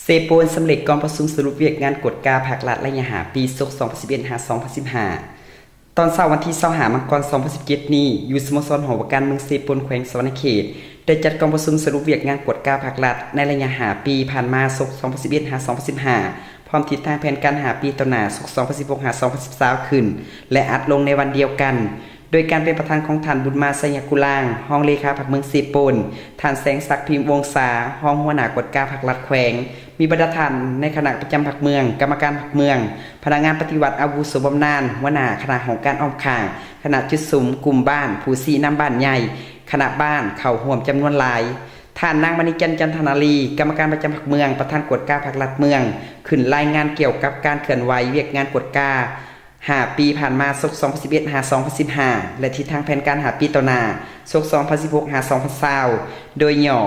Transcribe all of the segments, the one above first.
ເຊໂປນສຳເລັດກອງປະຊຸມສະຫຼຸບວຽກງານກວດກາພັກລັດໄລຍະຫ້າປີ ສົກສອງພັນສິບເອັດ ຫາ ສອງພັນສິບຫ້າ. ຕອນເຊົ້າວັນທີຊາວຫ້າ ມັງກອນ ສອງພັນສິບເຈັດນີ້ ຢູ່ສະໂມສອນຫໍວ່າການເມືອງເຊໂປນ ແຂວງສະຫວັນນະເຂດ ໄດ້ຈັດກອງປະຊຸມສະຫຼຸບວຽກງານກວດກາພັກລັດໃນໄລຍະຫ້າປີຜ່ານມາ ສົກສອງພັນສິບເອັດ ຫາ ສອງພັນສິບຫ້າ ພ້ອມທິດທາງແຜນການຫ້າປີຕໍ່ໜ້າ ສົກສອງພັນສິບຫົກ ຫາ ສອງພັນສິບເຈັດ ຂຶ້ນ ແລະ ອັດລົງໃນວັນດຽວກັນ ໂດຍການເປັນປະທານຂອງທ່ານ ບຸນມາ ໄຊຍະກຸລາງ ຮອງເລຂາພັກເມືອງເຊໂປນ, ທ່ານ ແສງສັກ ພິມວົງສາ ຮອງຫົວໜ້າກວດກາພັກລັດແຂວງ, ມີບັນດາທ່ານໃນຄະນະປະຈຳພັກເມືອງ, ກຳມະການພັກເມືອງ, ພະນັກງານປະຕິບັດອາວຸໂສບຳນານ, ຫົວໜ້າຄະນະຫ້ອງການອ້ອມຂ້າງ, ຄະນະຈຸດສຸມ, ກຸ່ມບ້ານ, ຜູ້ຊີ້ນຳບ້ານໃຫຍ່, ຄະນະບ້ານ ເຂົ້າຮ່ວມຈຳນວນຫຼາຍ. ທ່ານນາງ ມະນີຈັນ ຈັນທະນາລີ ກຳມະການປະຈຳພັກເມືອງ, ປະທານກວດກາພັກລັດເມືອງ ຂຶ້ນລາຍງານກ່ຽວກັບການເຄື່ອນໄຫວວຽກງານກວດກາ ຫ້າປີຜ່ານມາ ສົກສອງພັນສິບເອັດ ຫາ ສອງພັນສິບຫ້າ ແລະ ທິດທາງແຜນການຫ້າປີຕໍ່ໜ້າ ສົກສອງພັນສິບຫົກ ຫາ ສອງພັນຊາວ ໂດຍຫຍໍ້,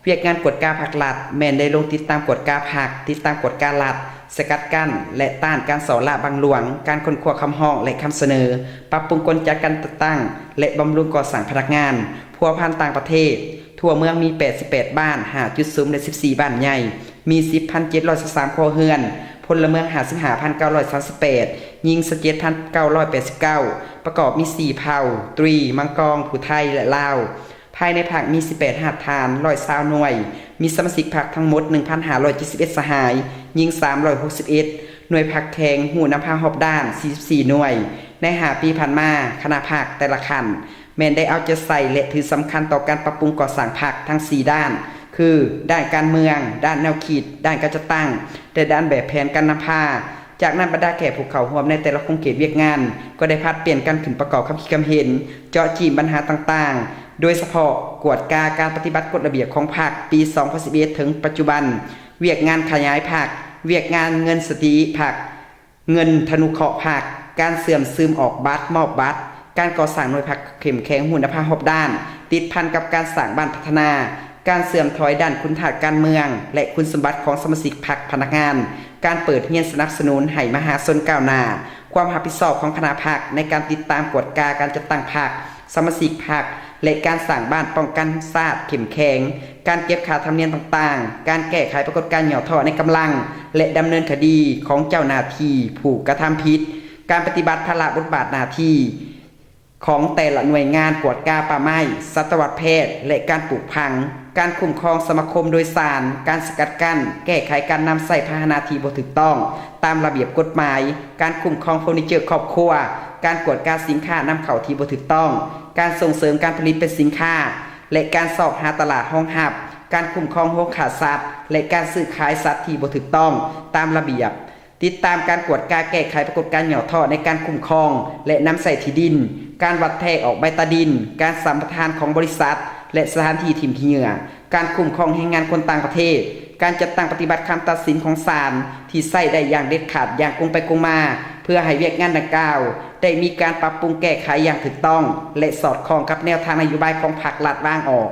ວຽກງານກວດກາພັກລັດ ແມ່ນໄດ້ລົງຕິດຕາມກວດກາພັກ, ຕິດຕາມກວດກາລັດ, ສະກັດກັ້ນ ແລະ ຕ້ານການສໍ້ລາບັງຫຼວງ, ການຄົ້ນຄວ້າຄຳຮ້ອງ ແລະ ຄຳສະເໜີ, ປັບປຸງກົນຈັດການຈັດຕັ້ງ ແລະ ບຳລຸງກໍ່ສ້າງພະນັກງານ, ພົວພັນຕ່າງປະເທດ, ທົ່ວເມືອງມີ ແປດສິບແປດ ບ້ານ, ຫ້າ ຈຸດສຸມ ແລະ ສິບສີ່ ບ້ານໃຫຍ່, ມີ ສິບພັນເຈັດຮ້ອຍຊາວສາມ ຄົວເຮືອນ, ພົນລະເມືອງ ຫ້າສິບຫ້າພັນເກົ້າຮ້ອຍສາມສິບແປດ, ຍິງ ຊາວເຈັດພັນເກົ້າຮ້ອຍແປດສິບເກົ້າ, ປະກອບມີ ສີ່ ເຜົ່າ, ຕຣີ, ມັງກອງ, ຜູ້ໄທ ແລະ ລາວ. ພາຍໃນພັກມີ ສິບແປດ ຮາກຖານ, ຮ້ອຍຊາວໜ່ວຍ, ມີສະມາຊິກພັກທັງໝົດ ໜຶ່ງພັນຫ້າຮ້ອຍເຈັດສິບເອັດ ສະຫາຍ, ຍິງ ສາມຮ້ອຍຫົກສິບເອັດ, ໜ່ວຍພັກແຂງ, ຮູ້ນຳພາຮອບດ້ານ ສີ່ສິບສີ່ ໜ່ວຍ. ໃນ ຫ້າ ປີຜ່ານມາ, ຄະນະພັກແຕ່ລະຂັ້ນ ແມ່ນໄດ້ເອົາໃຈໃສ່ ແລະ ຖືສຳຄັນຕໍ່ການປັບປຸງກໍ່ສ້າງພັກທັງ ສີ່ ດ້ານ ຄື ດ້ານການເມືອງ, ດ້ານແນວຄິດ, ດ້ານການຈັດຕັ້ງ ແລະ ດ້ານແບບແຜນການນຳພາ. ຈາກນັ້ນ, ບັນດາແຂກຜູ້ເຂົ້າຮ່ວມໃນແຕ່ລະຂົງເຂດວຽກງານ ກໍໄດ້ຜັດປ່ຽນກັນຂຶ້ນປະກອບຄຳຄິດຄຳເຫັນ, ເຈາະຈີ້ມບັນຫາຕ່າງໆ, ໂດຍສະເພາະກວດກາການປະຕິບັດກົດລະບຽບຂອງພັກປີ ສອງພັນສິບເອັດ ເຖິງປັດຈຸບັນ, ວຽກງານຂະຫຍາຍພັກ, ວຽກງານເງິນສະຖິຕິພັກ, ເງິນທະນຸເຄາະພັກ, ການເຊື່ອມຊຶມອອກບັດ, ມອບບັດ, ການກໍ່ສ້າງໜ່ວຍພັກເຂັ້ມແຂງ, ຮູ້ນຳພາຮອບດ້ານ, ຕິດພັນກັບການສ້າງບ້ານພັດທະນາ, ການເສື່ອມຖອຍດ້ານຄຸນທາດການເມືອງ ແລະ ຄຸນສົມບັດຂອງສະມາຊິກພັກພະນັກງານ, ການເປີດຮຽນສະໜັບສະໜູນໃຫ້ມະຫາຊົນກ້າວໜ້າ, ຄວາມຮັບຜິດຊອບຂອງຄະນະພັກໃນການຕິດຕາມກວດກາການຈັດຕັ້ງພັກ, ສະມາຊິກພັກ ແລະ ການສ້າງບ້ານປ້ອງກັນຊາດເຂັ້ມແຂງ, ການເກັບຄ່າທຳນຽມຕ່າງໆ, ການແກ້ໄຂປາກົດການຫຍໍ້ທໍ້ໃນກຳລັງ ແລະ ດຳເນີນຄະດີຂອງເຈົ້າໜ້າທີ່ຜູ້ກະທຳຜິດ, ການປະຕິບັດພາລະບົດບາດໜ້າທີ່ຂອງແຕ່ລະໜ່ວຍງານກວດກາປ່າໄມ້, ສັດຕະວະແພດ ແລະ ການປູກຝັງ, ການຄຸ້ມຄອງສະມາຄົມໂດຍສານ, ການສະກັດກັ້ນ, ແກ້ໄຂການນຳໃຊ້ພາຫະນະທີ່ບໍ່ຖືກຕ້ອງຕາມລະບຽບກົດໝາຍ, ການຄຸ້ມຄອງເຟີນີເຈີຄອບຄົວ, ການກວດກາສິນຄ້ານຳເຂົ້າທີ່ບໍ່ຖືກຕ້ອງ, ການສົ່ງເສີມການຜະລິດເປັນສິນຄ້າ ແລະ ການຊອກຫາຕະຫຼາດຮອງຮັບ, ການຄຸ້ມຄອງໂຮງຂ້າສັດ ແລະ ການຊື້ຂາຍສັດທີ່ບໍ່ຖືກຕ້ອງຕາມລະບຽບ, ຕິດຕາມການກວດກາແກ້ໄຂປາກົດການຫຍໍ້ທໍ້ໃນການຄຸ້ມຄອງ ແລະ ນຳໃຊ້ທີ່ດິນ, ການວັດແທກອອກໃບຕາດິນ, ການສຳປະທານຂອງບໍລິສັດ ແລະ ສະຖານທີ່ຖິ້ມຂີ້ເຫຍື້ອ, ການຄຸ້ມຄອງແຮງງານຄົນຕ່າງປະເທດ, ການຈັດຕັ້ງປະຕິບັດຄຳຕັດສິນຂອງສານທີ່ໃຊ້ໄດ້ຢ່າງເດັດຂາດ, ຢ່າງກົງໄປກົງມາ, ເພື່ອໃຫ້ວຽກງານດັ່ງກ່າວໄດ້ມີການປັບປຸງແກ້ໄຂຢ່າງຖືກຕ້ອງ ແລະ ສອດຄ່ອງກັບແນວທາງນະໂຍບາຍຂອງພັກລັດວາງອອກ.